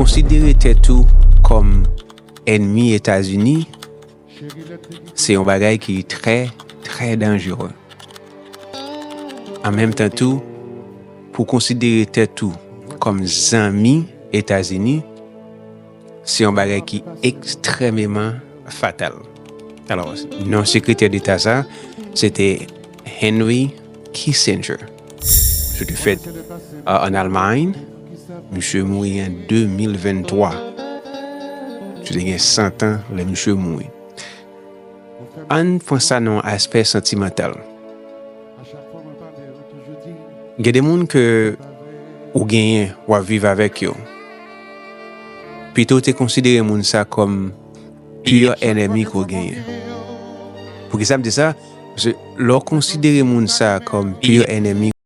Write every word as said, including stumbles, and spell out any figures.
Konsidere tèt ou kòm ènmi Etazini, se yon bagay ki trè, trè danjere. An menm tan tou, pou konsidere tèt ou kòm zanmi Etazini, se yon bagay ki ekstrèmeman fatal. Alò, non sekretè deta sa, se te Henry Kissinger. Misye te fèt, euh, ann Almay. Misye mouri an de mil venntwa. Misye te gen san tan lè misye mouri. Ann pran sa nan yon aspè santimantal. Gen de moun ke ou genyen, w ap viv avèk yo. Pito w te konsidere moun sa kòm pi enemi ke w genyen. Poukisa m di sa? Paske lè w konsidere moun sa kòm pi enemi,